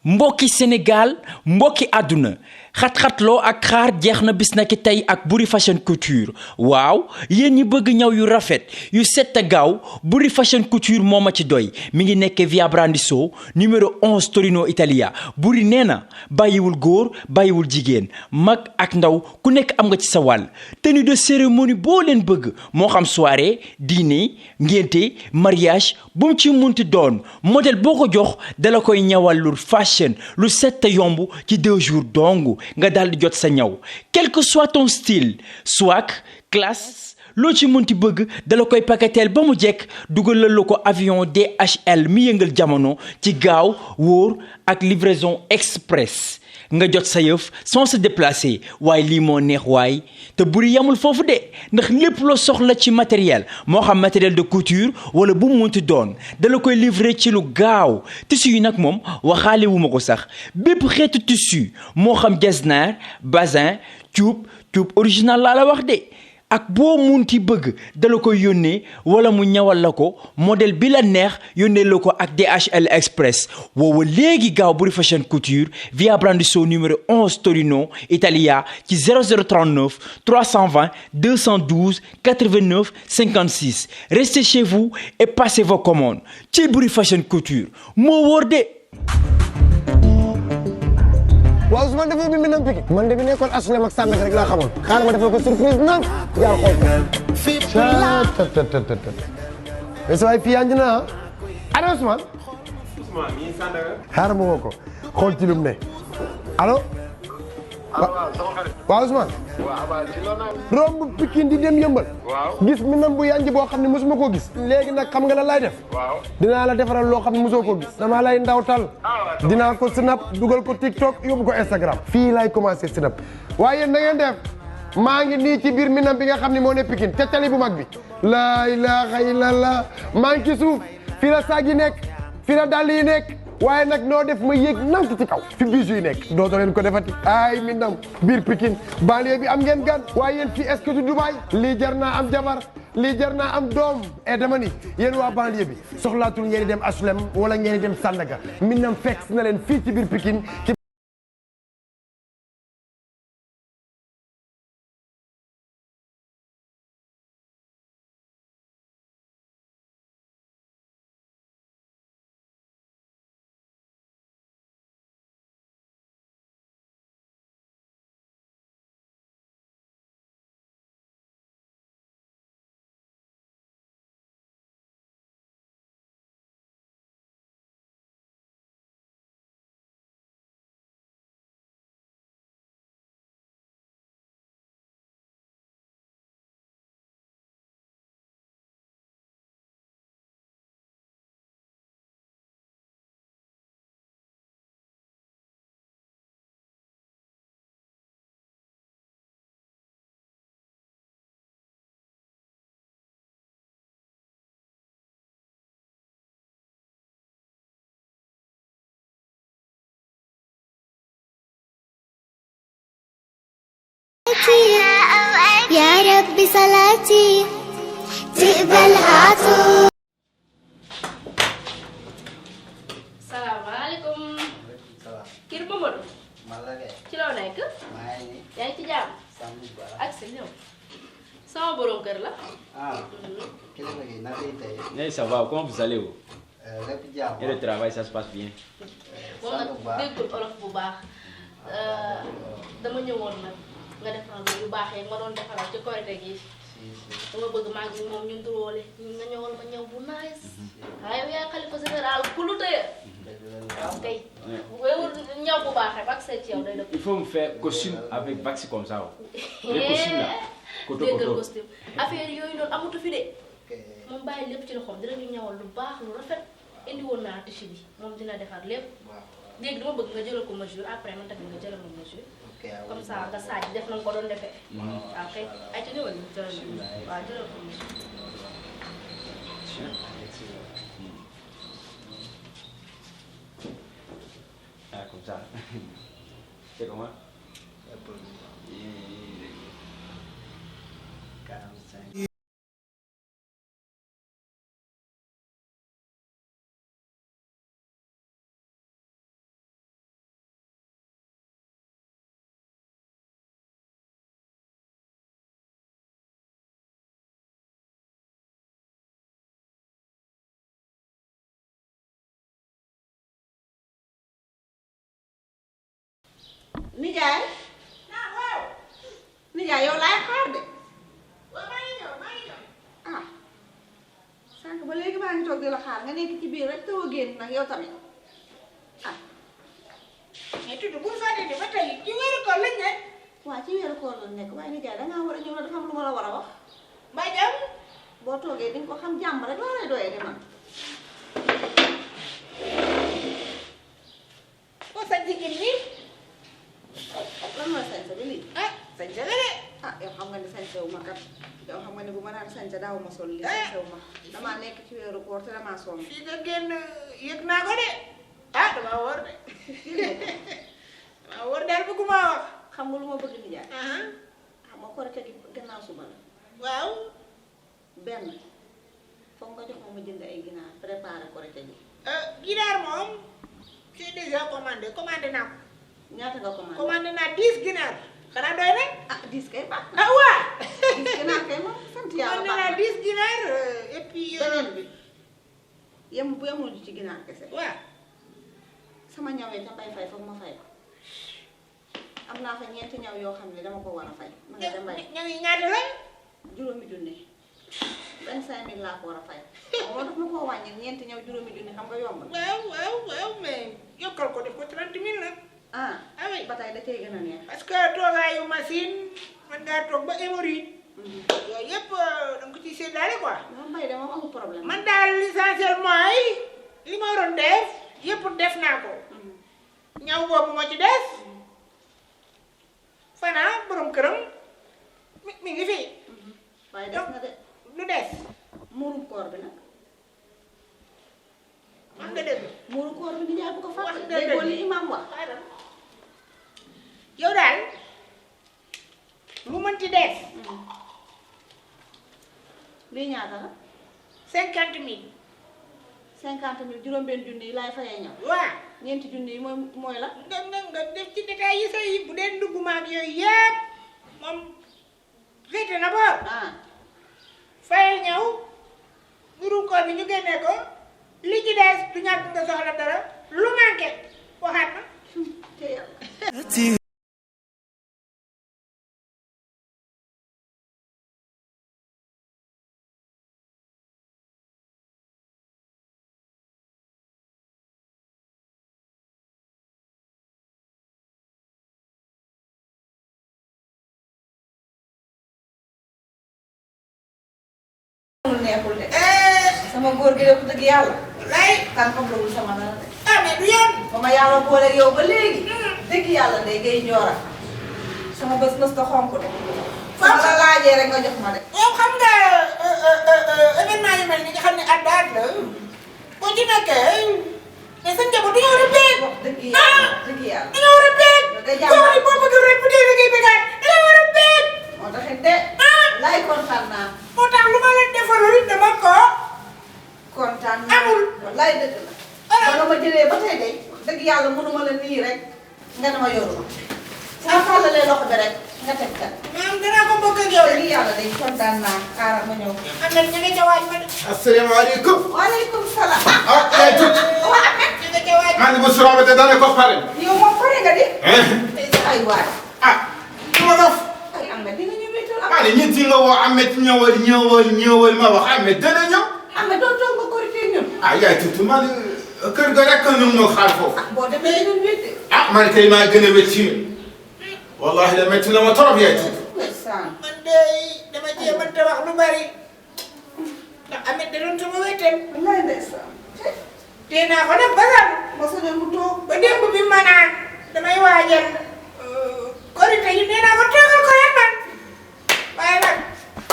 mbokki Sénégal mbokki àdduna xat-xatloo ak xaar jeex na bis na ki tey ak Boury Fashion Couture waaw yéen ñi bëgg ñaw yu rafet yu set a gaaw Boury Fashion Couture moo ma ci doy mi ngi nekk via Brandizzo numéro 11 Torino Italia Boury nee na bàyyiwul góor bàyyiwul jigéen mag ak ndaw ku nekk am nga ci sa wàll tenue de cérémonie boo leen bëgg moo xam soirée dîner ngénte mariage bu mu ci munti doon modèle boo ko jox dala koy ñawal lu fashion lu set te yomb ci 2 jours dong nga daal di jot sa ñaw quel que soit ton style swag classe loo ci munti bëgg dala koy paketeel ba mu jekk dugalal la ko avion DHL mi yëngal jamono ci gaaw wóor ak livraison express nga jot sa yëf sans se déplacer waaye lii moo neex waay te Boury yamul foofu de ndax lépp loo soxla ci matériel moo xam matériel de couture wala bu mu munti doon dala koy livrer ci lu gaaw tissu yi nag moom waxaale wu ma ko sax bépp xeetu tissu moo xam jesner bazin cuub original laa la wax de ak boo munti bëgg dala koy yónnee wala mu ñawal la ko modèle bi la neex yónnee la ko ak DHL Express woowa léegi gaaw Boury Fashion Couture via Brandizzo numéro 11 Torino Italia ci 0039 320 212 89 56 restez chez vous et passez vos commandes ci Boury Fashion Couture moo wóor de. waaw Ousmane dafa bi Minam Pikine man de bi nekkoon HLM ak Sandaga rek laa xamoon xaaral ma defal ko surprise nag jaar xool ko mais sa waay fii yaa ngi na allo Ousmane mi Sandaga xaaral ma woo ko xool ci lu mu ne allo waaw Ousmane romb Pikine di dem yëmbal gis Minam bu yanji boo xam ne mosuma koo gis léegi nag xam nga lan laay def dinaa la defaral loo xam ne mosoo koo gis dama lay ndawtal dinaa ko snap dugal ko TikTok yóbbu ko Instagram fii laay commencé snap waaye na ngeen def maa ngi nii ci biir Minam bi nga xam ne moo ne Pikine te tali bu mag bi laa ilaaha illallah maa ngi ci suuf fii la saag yi nekk fii la dàll yi nekk waaye nag noo def ma yéeg nank ci kaw fi bijoux yi nekk dootoo leen ko defati ay Minam biir Pikine banlieue bi am ngeen gan waaye yéen fii est-ce que du Dubaï lii jar naa am jabar lii jar naa am doom et dama ni yéen waa banlieue bi soxlaatul ngeen di dem HLM wala ngeen di dem Sandaga Minam fekk na leen fii ci biir Pikine يا رب صلاتي تقبلها طول. salaamaaleykum. kii Mamadou. ci loo nekk. yaa ngi ci jàmm. ak sa ñëw. sama borom kër la. Mais ça va, comment vous allez? Et le travail, ça se passe bien? moom nag déggul olof bu baax dama ñëwoon nag nga defaral ma yu baax yi ma doon defaral ci korite gi dama bëgg maa ngi moom ñu nduróole nga ñëwal ma ñëw bu nice waaye yow yaay xalifa général ku lu tëye waaw kay wéewul ñëw bu baax rek ak seet ci yow day def. Il faut me faire costume avec baxi comme ça. Les costumes là. déggal costume affaire yooyu noonu amatu fi de moom bàyyi lépp ci loxoom dinañu ñëwal lu baax lu rafet indi woon naa tissu bi moom dina defar lépp léegi dama bëgg nga jëlal ko mesure après man tamit nga jëlal ma mesure comme ça nga saaj def na nga ko doon defee waaw kay ay ci ñëwal jëlal waaw jëlal ko mesure Ah, comme ça. C'est comment? 45. nijaay. waaw. nijaay yow laay xaar de. waaw maa ngi ñëw. ah. sànq ba léegi maa ngi toog di la xaar nga nekk ci biir rek taw a génn nag yow tamit ah. mais tudd bu fàtte ni ba tey ci weeru koor lañ ne. waa ci weeru koor lañ nekk waaye nijaay dangaa war a ñëw la dafa am lu ma la war a wax. mbaa jàmm. boo toogee di nga ko xam jàmm rek laa lay doyee di man. ko sa jigéen ñi. lan mooy sañse bi lii. ah sañse la de. ah yow xam nga ni sañse wu ma kat yow xam nga ni bu ma daan sañse daaw ma sol lii sañse wu ma damaa nekk ci weeru koor te damaa sonn. fii nga génn yëg naa ko de. ah damaa wóor de. damaa wóor daal bëgguma wax. xam nga lu ma bëgg nijaay. xam nga korite gi gannaaw suba la. waaw. benn foog nga jox ma jënd ay ginaar préparé korite gi. ginaar moom j'ai déjà commandé naa ko. ñaata nga commandé. commandé naa 10 ginaar. xanaa doy na. ah 10 kay baax na. ah waa. 10 ginaar kay moom sant yàlla baax na. commandé naa 10 ginaar et puis. beneen bi yemul ci ginaar kese. waaw. sama ñaw yi ca mbay fay foog ma fay ko. am naa fa ñeenti ñaw yoo xam ne dama ko war a fay. ma nga dem mbay ñaw yi ñaata la. juróomi junne 25 000 laa ko war a fay. moo tax ma koo wàññi ñeenti ñaw juróomi junne xam nga yomb na. waaw mais yokkal ko def ko 30 000 nag. ah oui ba tey da cee gën a neex. parce que toogaayu machine mën ngaa toog ba hémorroïde. yooyu yëpp da nga ko ciy séddaale quoi. moom mbay de moom amul problème. man daal l'essentiel mooy li ma waroon def yëpp def naa ko. ñaw boobu moo ci des. Fana borom këram mi ngi fi. waaye des na de. lu des. muurum koor bi nag. wax nga dëgg. muurum koor bi nijaay bu ko wax fàtte. nga dëgg déggoo li imam wax. yow daal lu mënti des. lii ñaata la. 50 000. 50 000 juróom-benn junni yi laay fayee ñaw. waaw. ñeenti junni yi mooy la. nga def ci détails yi say bu dee nduguma ak yooyu yëpp moom féete na boor. fayal ñëw mbirum koor bi ñu génnee ko li ci des du ñàkk nga soxla dara lu manqué waxaat na. te yàlla. neexul de. sama góor gi def dëgg yàlla. lay kan xam lawul sama dara de. ah mais du yoon. ba ma yàlla boole yow ba léegi. dëgg yàlla de ngay njoora. sama bés mës ta xonk de. fa la laajee rek nga jox ma de. yow xam nga événement yu mel ni nga xam ne at ba at la boo ci nekkee mais sa njaboot dañoo war a béy. wax dëgg yàlla dëgg yàlla. dañoo war a béy. nga jàmm koo xam ne boo bëgg rek bu dee da ngay bégaat dañoo war a béy. moo taxit de. laay kontaan naa. moo tax lu ma leen defalul dama ko. kontaan naa amul. wallaay dëgg la. ba nga ma jëlee ba tey de wax dëgg yàlla mënuma la nii rek nga dama yoruma. su ma tàllalee loxo bi rek nga teg kat. maam danaa ko bokk ak yow de. dëgg yàlla day kontaan naa xaaral ma ñëw. am na ñu nga ca waaj ma de. asalaamaaleykum. waaleykum salaam. ah yaay tuuti. waa Ahmed. ñu nga ca waaj. maa ngi bu suroo te dana ko pare. yow moom pare nga di. ay waay. ah lu ma def. ay Ahmed di nga ñu wéetal maa ne ñetti nga woo Ahmed ñëwal ma wax Ahmed dana ñëw. Ahmed doo toog nga korité ñun. ah yaay tuuti maa ne kër ga rek ñu ngi xaar foofu. boo demee ñun wéete. ah man kay maa gën a wét ci yéen. wallahi la métti na ma trop yaay tuuti. ndeysaan. man de dama cee mënta wax lu bari ndax Ahmed da doon sama wéetal. wallaay ndeysaan. tee naa ko nag ba sax ma sañoon mu toog. ba démb bi ma naan damay waajal korite yi nee naa ko toogal ko rek man waaye nag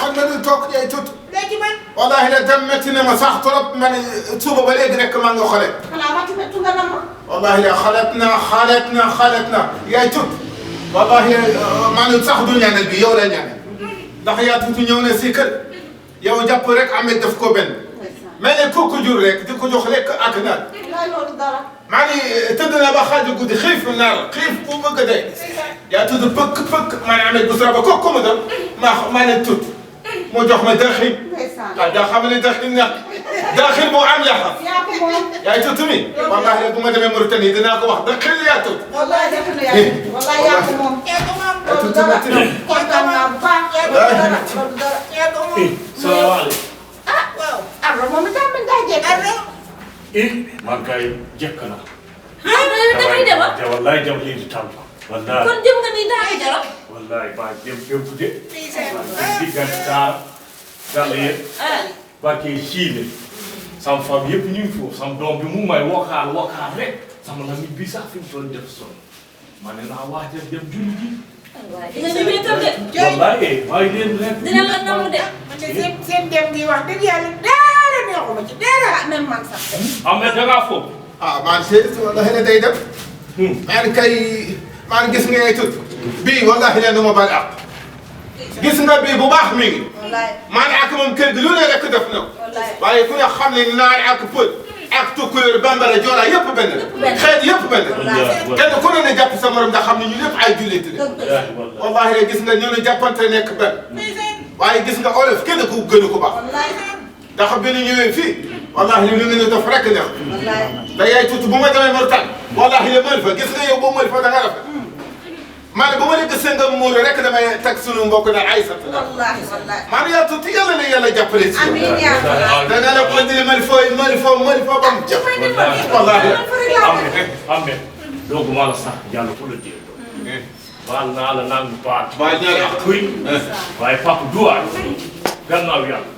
ak na du toog yaay tuuti. léegi man wallahi la dem métti na ma sax trop ma ne suba ba léegi rek maa nga xole. xanaa ma ci mettu nga nam ma. wallahi la xalet na yaay tuuti. wallahi maa ne sax du ñaanal bi yow la ñaanal. ndax yaa tuuti ñëw na si kër yow jàpp rek Ahmed daf ko benn. mais ne ku ko jur rek di ko jox lekk ak naan. wallaay loolu dara. maa ngi tëdd na ba xaaju guddi xiif naar xiif bu bëgg a dee. yaa tudd pëkk maa ne Ahmed bu sura ba kooku mu doon maa ne tuut mu jox ma dëxin. ndeysaan. ah daa xam ne dëxin neex daaxil moo am yaxa. yaa ko moom. yaay tuuti mi. wallaahi bu ma demee Mauritanie dinaa ko wax daaxil yaa tuut. wallaahi def na yaa wallaahi yaa ko moom. loolu dara kontaan naa bu baax. loolu dara. salaamaaleykum. ah waaw. Ardo moom itam mën ngaa jekk. Ardo. man kay jekk na. damay dem ah. te wallaay jam lii di tàmm. wallaay kon jëm nga ni daa ngi jara. wallaay ba jëm de. diggante daara gàll yëpp. ba kee siile. sama fam yëpp ñu ngi foofu sama doom bi mu may wokkaal rek. sama lamit bi sax fi mu toll def sonn. ma ne naa waajal dem julli ji. waaw dina ñu wéetal de. wallaay maa ngi leen rek. dina la namm de. seen dem gi wax dëgg yàlla dara neexuma ci dara. même man sax. am na dangaa foofu. ah man Seydou wallaahi ne day dem. maa ngi kay maa ngi gis nga ay tut. bii wallaahi ne nu ma bari ak. gis nga bii bu baax mi ngi. maa ngi ak moom kër gi lu ne rek def na ko. waaye ku ne xam ne naar ak pël ak tukkuleur bambara joola yëpp benn la. xeet yëpp benn la. kenn ku ne ne jàpp sa morom nga xam ne ñu ñëpp ay jullit la. wallaahi ne gis nga ñu ne jàppante nekk benn. waaye gis nga olof kenn ku gënu ko baax. ndax bi ñu ñëwee fii. wallaahi li ngeen di def rek neex. da yaay tuuti bu ma demee Mauritanie. wallaahi le mën fa gis nga yow boo mën fa da nga rafet. maa ne bu ma la gisee nga muur rek damay teg sunu mbokk naan ay sant la. wallaahi. maa ne yaa tuuti yàlla na yàlla jàppale si. amiin yaa rabbi. da nga la ko indil mali foo ba mu jëf. wallaahi. am na donc maa la sax yàlla pour le dire. baal naa la nangu baal. baal naa la kuy. waaye papa duwaay. gannaaw yàlla.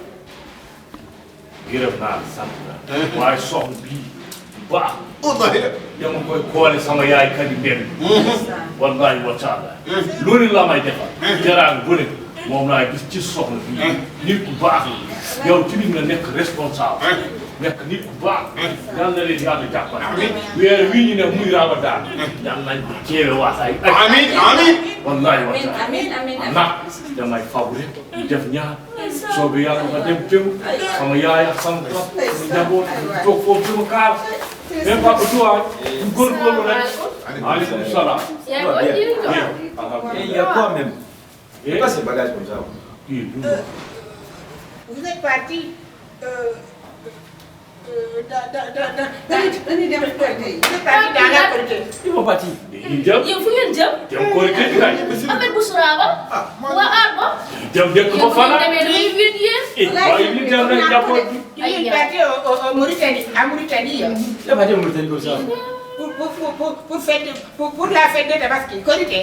gërëm naa la sant la. waaye soxna bii bu baax. wallaahi. dama koy koole sama yaay kadi benn. wallaahi wa taala. loolu la may defal. jaraan bu ne moom laay gis ci soxna bii. nit ku baax la. yow ci li nga nekk responsable. nekk nit ku baax. yal na leen yàlla jàppale. weer wii ñu ne muy Ramadan. yal nañ ko ceewe waat ay. amiin amiin. wallaahi wa taala. amiin. ndax damay faw rek ñu def ñaar. soobee yàlla nga dem jëm. sama yaay ak sama papa. sama njaboot toog foofu sama kaar. mais papa Touare. bu góorgóorlu rek. maaleykum salaam. Il y a quoi même? C'est pas ces bagages comme ça. Vous êtes parti. dañuy dem Korité yi. Vous êtes parti dans la Korité. Ils vont partir. dañuy jëm. yow fu ngeen jëm. jëm Korité bi kay. Ahmed Boussra ba. waa aar ba. jëm dëkk ba Fana. demee damay wéet yéen. waaye li dem rek njaboot bi. Vous êtes parti au Mauritanie, à Mauritanie. Il a pas dit au Mauritanie comme ça. Pour la fête de Tabaski, Korité.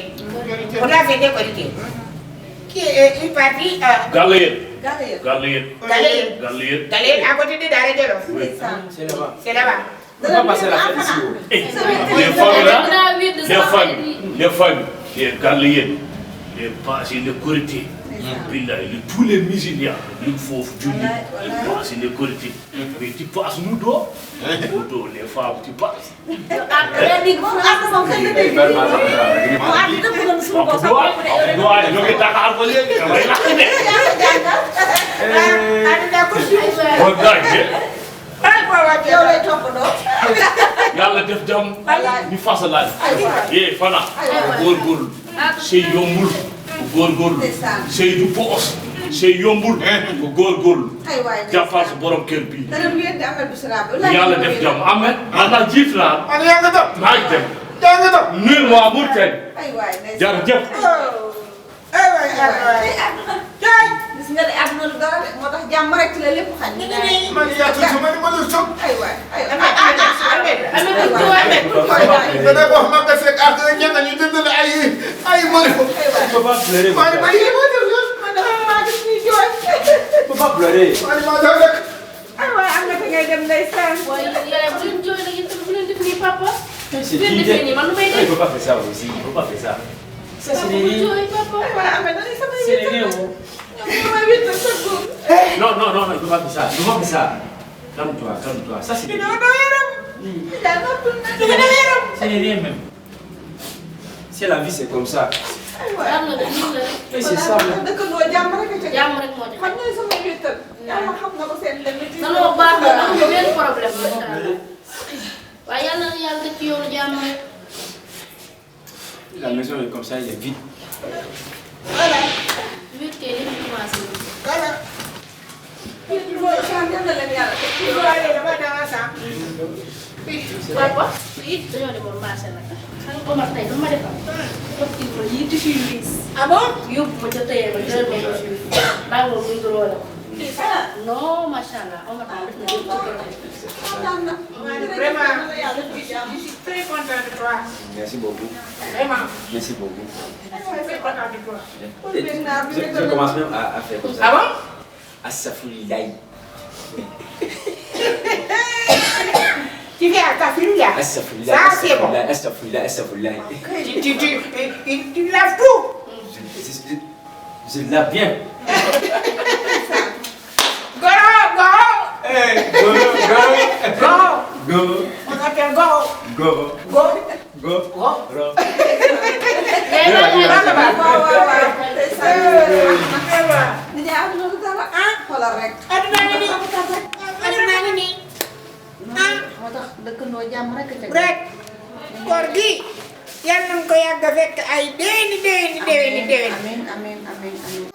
Pour la fête de Korité. Qui est une partie Galayel. Galayel. Galayel. Galayel. Galayel. Galayel à côté de Daré de l'Off. Oui. C'est là-bas. C'est là-bas. On va passer la fête ici. Les familles là, les familles, les Galayel, les passés de Korité. Billahi, tous les musulmans, il faut julli, ils passent les Korité. Mais tu passes nous dos, les femmes, tu passes. yàlla def jàmm ñu fasalaat yee Fana góorgóorlu sey yombul bu góorgóorlu sey du poos sey yombul bu góorgóorlu jàppal sa borom kër bii yàlla def jàmm Ahmed man naa jiit naa yaa nga dem. maa ngi dem yaa nga dem. nul moo amul kenn jërëjëf gis nga ne àdduna lu dara de moo tax jàmm rek ci la lépp xañ. man yaa tuuti ma ne ma lu soog. dana wax ma nga fekk ak ñenn ñu dënd la ay morico. Il faut pas pleurer. maa ngi may yéema def yoon. man dafa maa gis ñuy jooy. Il faut pas pleurer. maa ngi maa def rek. waaye am na fi ngay dem ndeysaan. waaye yaay bu leen jooy nag yéen tamit bu leen def nii papa. C'est bu leen defee nii man lu may Il def. faut pas faire ça aussi. Il faut pas faire ça. Ça c'est bu des jooy papa. waaye am na dañuy sama c'est des rien. ñoom ñoo wéttal sa góor. Non, il faut pas faire ça. Il faut pas faire ça. Calme-toi. Ça c'est des rien. daa noppul nag. C'est des rien même. C'est la vie, c'est comme ça. am na de nii la rek. Et c'est ça. man dëkkandoo jàmm rek a ca jàmm rek moo ci man ñooy sama wéttal. yàlla xam na ko seen lenn ci. nanoo baax na amuñu benn problème la. waaye yàlla na yàlla def ci yoonu jàmm rek. La maison est comme ça, il est vide. wéet kay lépp commencé. Voilà. Wéttal yal na leen yàlla teg ci yoon. waaye dama dama sax. papa it dañoo demoon marché nag xam nga Omar tey dama defal def ci ko yi tissu yu riis ah bon yóbbu ma ca tëyee ma jël ma tissu yu baa moom muy duroo la non macha allah Omar tam def na lépp ci vraiment je suis très content de toi. Merci beaucoup. Vraiment. Merci beaucoup. Je suis très content de toi. Je commence même à faire comme ça. Ah bon? Astaghfirullah. Tu fais à ta fille là. Astaghfirullah. Ça c'est bon. Astaghfirullah. Astaghfirullah. Tu laves tout. Je lave bien. Goro, Goro. Goro. Go. On s'appelle Goro. Go. Goro. Go. Go. xoolal rek. Aduna ngi nii. Aduna ngi nii. moo tax dëkkandoo jàmm rek a teg. Rek. Koor gi. Yal nañu ko yàgg a fekk ay déwéni. amiin amiin amiin amiin.